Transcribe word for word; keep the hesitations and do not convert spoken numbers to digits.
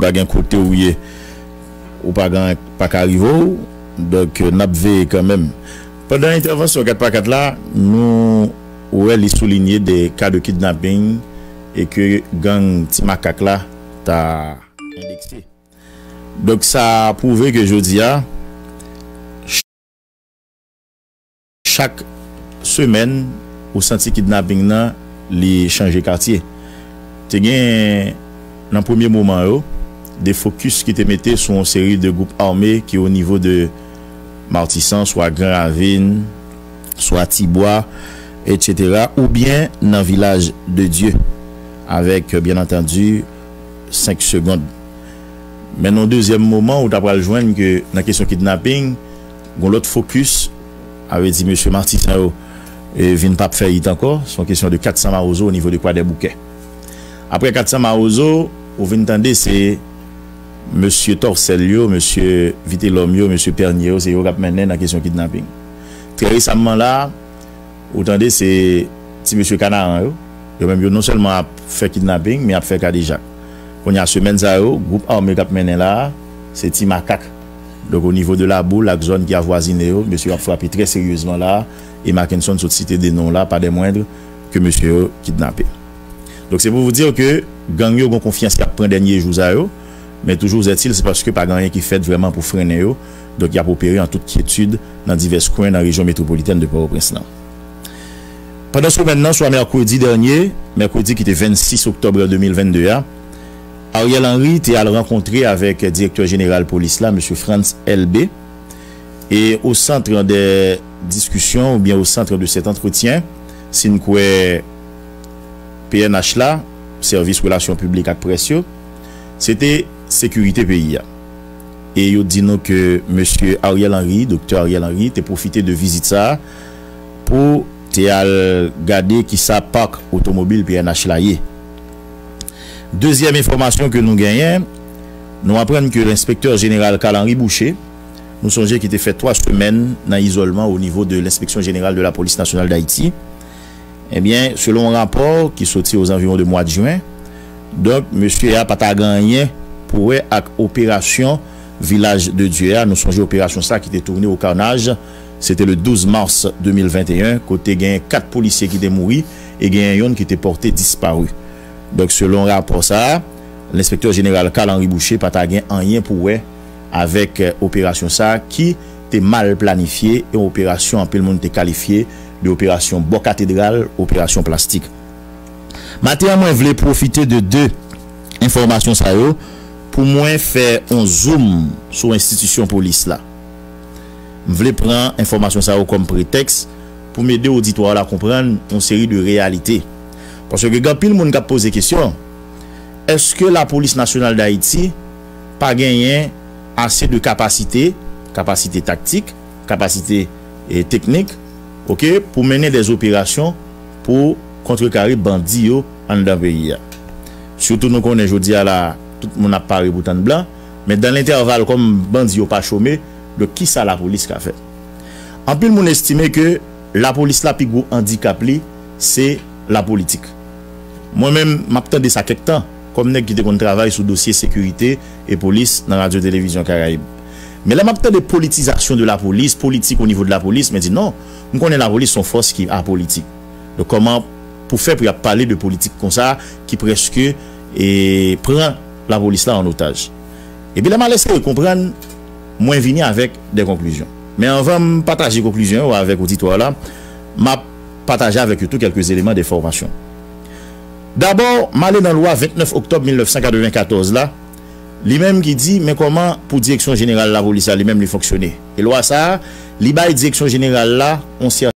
pa gen kote ou ye, ou pa gen, pa ka rive w. Donk, n ap veye kanmenm. Pandan entèvansyon kat pa kat la, nou wè li soulinye de ka de kidnaping e ke gang Ti Makak la ta endekse. Donk, sa pwouve ke jodi a, chak semèn, ou santi kidnaping nan, li chanje katye. Te gen, nan premye moman yo, de fokis ki te mete sou yon seri de gwoup ame ki o nivo de Matisan, swa Gran Ravin, swa Tibwa, etsetera, oubyen nan Vilaj de Dye, avèk, byen antandi, senk segonn. Men nan dezyèm moman, ou ta pral jwenn ke nan kesyon kidnaping, gon lòt fokis, avè di mesye Matisan yo, e, vin p ap fè it ankò, se yon kesyon de kat san mawozo o nivo de Kwadèboukè. Apre kat san mawozo, ou vin tande se mesye Tòsèl yo, mesye Vitelòm yo, mesye Pènye yo, se yo k ap mennen nan kesyon kidnaping. Trè resamman la, ou tande se ti mesye Kanaran yo. Yo menm yo non sèlman ap fè kidnaping, men ap fè kadejak. Kounye a, semèn sa yo, gwoup ame k ap mennen la a, se Ti Makak. Donk, o nivo de Laboul ak zòn ki avwazine yo, mesye yo ap frape trè seryezman la a, e Mackenson sot site de non la, pa dè mwendr, ke mesye yo kidnape. Donk, se pou vous dire ke gang yo gon konfyans y ap pran dènye jou sa yo, men toujours est-il, se paske pa gen anyen ki fèt vrèman pou frennen yo. Donk, y ap opere an tout kyetid nan divès kwen nan rejyon metwopolitèn de Pòtoprens lan. Pandan semèn nan, swa mèkredi dènye, mèkredi ki te vennsis oktòb de mil vennde a, Ariel Henry te al rankontre avèk direktè jeneral polis la, mesye Frantz Elbé, e au centre des discussions oubyen au centre de cet entretien, si n kwè P N H la, Sèvis Relasyon Piblik ak Près yo, se te sekirite peyi a. E yo di nou ke mesye Ariel Henry, doktè Ariel Henry, te pwofite de vizit sa a pou te al gade kisa pak otomobil P N H la ye. Dezyèm enfòmasyon ke nou genyen, nou aprann ke lenspektè jeneral Carl Henry Boucher, nou sonje ki te fè twa semèn nan izòlman o nivo de l'Inspection Générale de la Police Nationale d'Haïti, ebyen, selon yon rapò ki soti ozanviwon de mwa de jen, donk, mesye a pa ta gen anyen pou wè ak operasyon Vilaj de Dye a. Nou sonje operasyon sa ki te tounen o karnaj, se te le douz mas de mil venteyen, kote gen kat polisye ki te mouri e gen yonn ki te pòte dispari. Donk, selon rapò sa a, lenspektè jeneral Carl Henry Boucher pa ta gen anyen pou wè avèk, eh, operasyon sa a ki te mal planifye, yon operasyon anpil moun te kalifye de operasyon bò katedral, operasyon plastik. Maten an, mwen vle pwofite de de enfòmasyon sa yo pou mwen fè yon zoom sou enstitisyon polis la. M vle pran enfòmasyon sa yo kòm pretèks pou m ede oditwa la konprann yon seri de reyalite. Paske gen anpil moun k ap poze kesyon, èske Lapolis Nasyonal d Ayiti pa genyen ase de kapasite, kapasite taktik, kapasite, eh, teknik, oke, pou mennen dè operasyon pou kontrekare bandi yo anndan peyi a? Sitou nou konnen jodi a la, tout moun ap pare pou tann blan, men dan lentèval, kòm bandi yo pa chome, donk kisa lapolis ka fè? Anpil moun estime ke lapolis la pi gwo andikap li, se lapolitik. Mwen menm, m ap tande sa kèk tan, kòm nèg ki te konn travay sou dosye sekirite e polis nan Radyo Televizyon Karayib. Men lè m ap tande politizasyon de lapolis, politik o nivo de lapolis, mwen di non, m konnen lapolis se yon fòs ki apolitik. Donk, kòman pou fè pou y ap pale de politik konsa ki prèske, e, pran lapolis la an otaj? Epi lè m al eseye konprann, mwen vini avèk de konklizyon. Men anvan m pataje konklizyon yo avèk oditwa la, m ap pataje avèk yo tou kèlke eleman denfòmasyon. Dabò, m ale nan lwa vennèf oktòb mil nèf san katrevenkatòz la, li menm ki di, men kòman pou Direksyon Jeneral Lapolis la, li menm li fonksyone. E lwa sa a, li bay Direksyon Jeneral la yon sèten